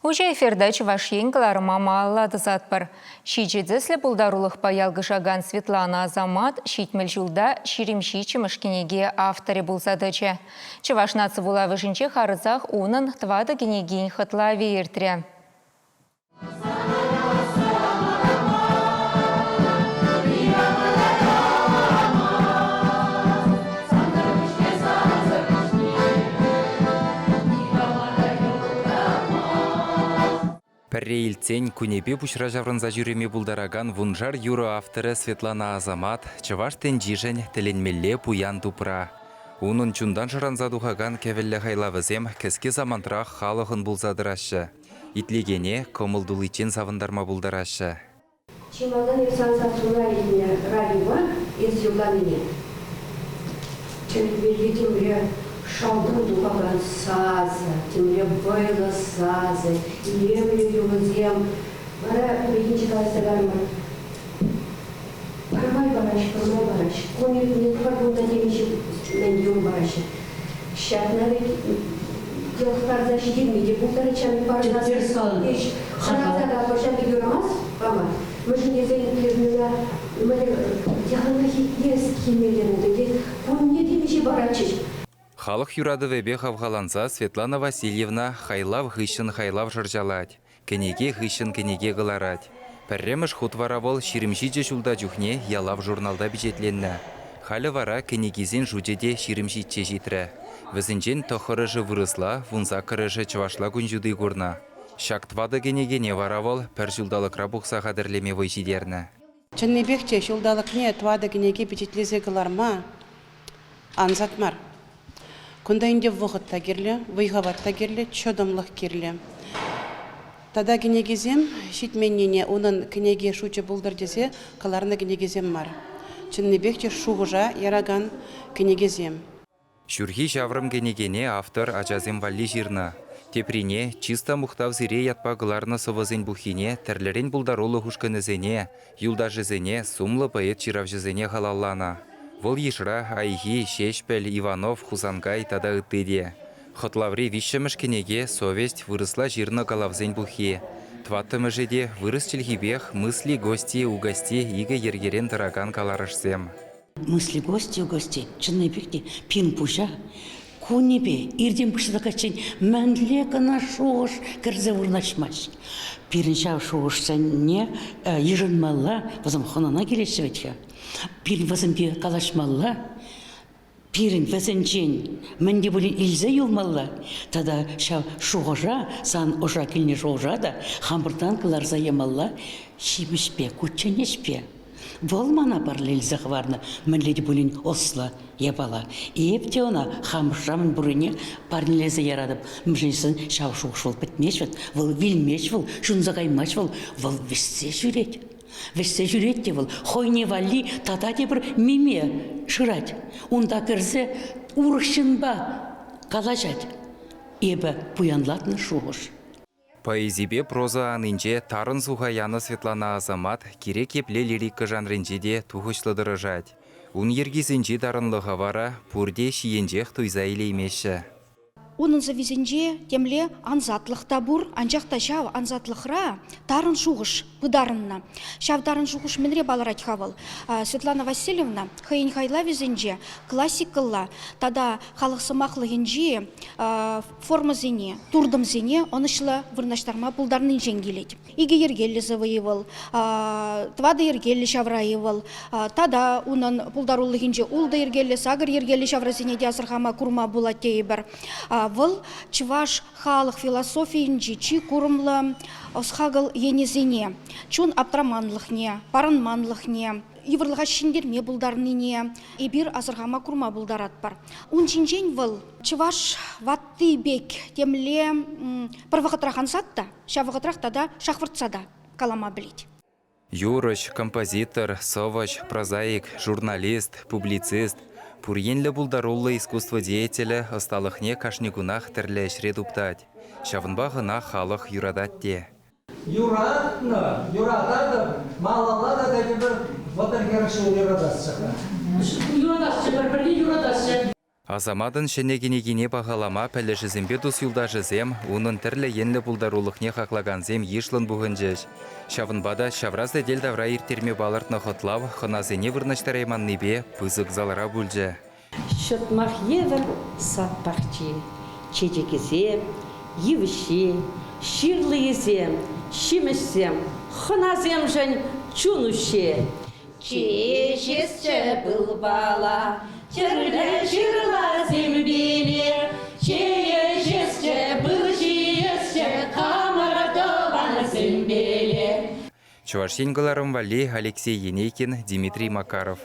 Уҫӑ эфирта Чӑваш Ен кӑларӑма малалла тӑсатпӑр. Ҫичӗ тӗслӗ пултарулӑхпа ялкӑшакан Светлана Асамат 70 ҫулта 27-мӗш кӗнеке авторӗ пулса тӑчӗ. Чӑваш наци вулавӑшӗнче харӑсах унӑн тӑватӑ кӗнекин хӑтлавӗ иртрӗ. Пӗрре илтсен кунӗпе пуҫра ҫаврӑнса ҫӳреме пултаракан вуншар юрӑ авторӗ Светлана Асамат чӑваш тӗнчишӗн тӗлӗнмелле пуян тупра. Унӑн чунтан шӑранса тухакан кӗвӗллӗ хайлавӗсем кӗске самантрах халӑхӑн пулса тӑраҫҫӗ, итлекене кӑмӑл туличчен савӑнтарма пултараҫҫӗ. Чи малтан эп сан сассуна илтнӗ радиопа эс юрланине. Тӗлӗнмелли темле шалтан тухакан сасӑ, темле вӑйлӑ сасӑ, илемлӗ юрӑсем. Вара пӗррехинче калаҫса кайрӑмӑр. Пӗрмай параҫ, пӗрмай параҫ. Кун иртни пӗр кунта темиҫе мӗн юн параҫҫӗ. Ҫакна вӗт йӑлӑхтарса ҫитерме те пултарать ҫав парӑнас хӑраса та пӑрҫа пек юрамасть пама. Мӗншӗн тесен Людмила яланах итлес килмелле пултӑр тет. Кунне темиҫе паратчӗҫ. Халӑх юратӑвӗпе хавхаланса Светлана Васильевна хайлав хыҫҫӑн хайлав шӑрҫалать, кӗнеке хыҫҫӑн кӗнеке кӑларать. Пӗрремӗш хут вара вӑл 27 ҫулта чухне «Ялав» журналта пичетленнӗ. Халӗ вара кӗнекисен шучӗ те 27 ҫитрӗ. Вӗсенчен тӑххӑрӑшӗ вырӑсла, вунсаккӑрӑшӗ чӑвашла кун ҫути курнӑ. Ҫак тӑватӑ кӗнекене вара вӑл пӗр ҫулталӑкра пухса хатӗрлеме вӑй ҫитернӗ. Чӑннипех те ҫулталӑкне тӑватӑ кӗнеке пичетлесе кӑларма ансат мар. Кунта ӗнтӗ вӑхӑт та кирлӗ, вӑй-хӑват та кирлӗ, чӑтӑмлӑх кирлӗ. Тата кӗнекесем ҫитменнине унӑн кӗнеке шучӗ пултӑр тесе кӑларнӑ кӗнекесем мар. Чӑннипех те шухӑша яракан кӗнекесем. Ҫурхи ҫаврӑм кӗнекене автор ачасем валли ҫырнӑ. Теприне «Чыс та мухтав сире» ятпа кӑларнӑ сӑвӑсен пуххине тӗрлӗрен пултарулӑх ушкӑнӗсене, юлташӗсене, сумлӑ поэт-ҫыравҫӑсене халалланӑ. Вӑл йышра Айхи, Ҫеҫпӗл, Иванов, Хусанкай тата ытти те. Хӑтлаври виҫҫӗмӗш кӗнеке «Совесть» вырӑсла ҫырнӑ калавсен пуххи. Тӑваттӑмӗшӗ те вырӑс чӗлхипех «Мысли, гости, угости» икӗ йӗркерен тӑракан каларӑшсем. Мысли гости гости чӑннипех те пин пуҫа кунӗпе иртен пуҫласа кайччен мӗнле кӑна шухӑш кӗрсе вырнаҫмасть. Пирӗн ҫав шухӑшсене йышӑнмалла, вӗсем хӑнана килеҫҫӗ вӗт-ха. Пирӗн вӗсемпе калаҫмалла, пирӗн вӗсенчен мӗн те пулин илсе юлмалла тата ҫав шухӑша, сан ӑша килнӗ шухӑша та хамӑртан кӑларса ямалла ҫимӗҫпе, кучченеҫпе. Вӑл мана пӗрле илсе хӑварнӑ мӗнле те пулин ӑслӑ япала. Эп те ӑна хам ӑшра мӗн пуррине парнелесе яратӑп. Мӗншӗн тесен ҫав шухӑш вӑл пӗтмест вӗт, вӑл вилмест вӑл, ҫунса каймасть вӑл, вӑл вӗҫсе ҫӳрет. Вӗҫсе ҫӳрет те вӑл хӑйне валли тата тепӗр миме шырать. Унта кӗрсе урӑх ҫынпа калаҫать. Эпӗ пуянлатнӑ шухӑш. Поэзипе проза анинче тарӑн суха янӑ Светлана Асамат кирек епле лирика жанрӗнче те тухӑҫлӑ тӑрӑшать. Ун йӗркисенчи тарӑнлӑха вара пурте ҫийӗнчех туйса илеймеҫҫӗ. Унӑн сӑввисенче темле ансатлӑх та пур, анчах та ҫав ансатлӑхра тарӑн шухӑш пытарӑннӑ. Ҫав тарӑн шухӑш мӗнре палӑрать-ха вӑл? Светлана Васильевна хӑйӗн хайлавӗсенче классикӑлла тата халӑх сӑмахлӑхӗнчи формӑсене, туртӑмсене ӑнӑҫлӑ вырнаҫтарма пултарнинчен килет. Икӗ йӗркеллӗ сӑвӑ-и вӑл, тӑватӑ йӗркеллӗ ҫавра-и вӑл, тата унӑн пултарулӑхӗнче ултӑ йӗркеллӗ, сакӑр йӗркеллӗ ҫаврасене те асӑрхама, курма пулать тейӗпӗр. Вӑл чӑваш халӑх философийӗнчи чи курӑмлӑ ӑс-хакӑл енӗсене, чун аптраманлӑхне, парӑнманлӑхне, йывӑрлӑха ҫӗнтерме пултарнине эпир асӑрхама курма пултаратпӑр. Ун ҫинчен вӑл чӑваш ватти пек темле пӗр вӑхӑтрах ансат та, ҫав вӑхӑтрах тата шахвӑртса та калама пӗлет. Юрӑҫ, композитор, сӑвӑҫ, прозаик, журналист, публицист, пур енлӗ пултаруллӑ искусство деятелӗ ӑсталӑхне кашни кунах тӗрлӗ ӗҫре туптать. Ҫавӑнпах ӑна халӑх юратать те. Юратнӑ, юрататӑп, малалла та тетӗпӗр, 30-40 ҫул юратасчӗ-ха. Юратасчӗ, пӗр-пӗрне юратасчӗ. Асаматӑн ҫӗнӗ кӗнекине пахалама пӗлӗшӗсемпе тус-юлташӗсем, унӑн тӗрлӗ енлӗ пултарулӑхне хаклакансем йышлӑн пухӑнчӗҫ. Ҫавӑнпа та ҫавра сӗтел тавра ирттерме палӑртнӑ хӑтлав хӑнасене вырнаҫтарайманнипе пысӑк залра пулчӗ. Ҫӑтмах евӗр сад пахчи, чечекӗсем, йывӑҫҫи, ҫырлийӗсем, ҫимӗҫсем хӑнасемшӗн чун уҫҫи. Чечесчӗ пылпала, тӗрлӗ ҫырласемпеле, чечесчӗ пыл ҫиесчӗ хамӑр тӑвансемпеле. Чӑваш Ен кӑларӑм валли Алексей Енейкин, Дмитрий Макаров.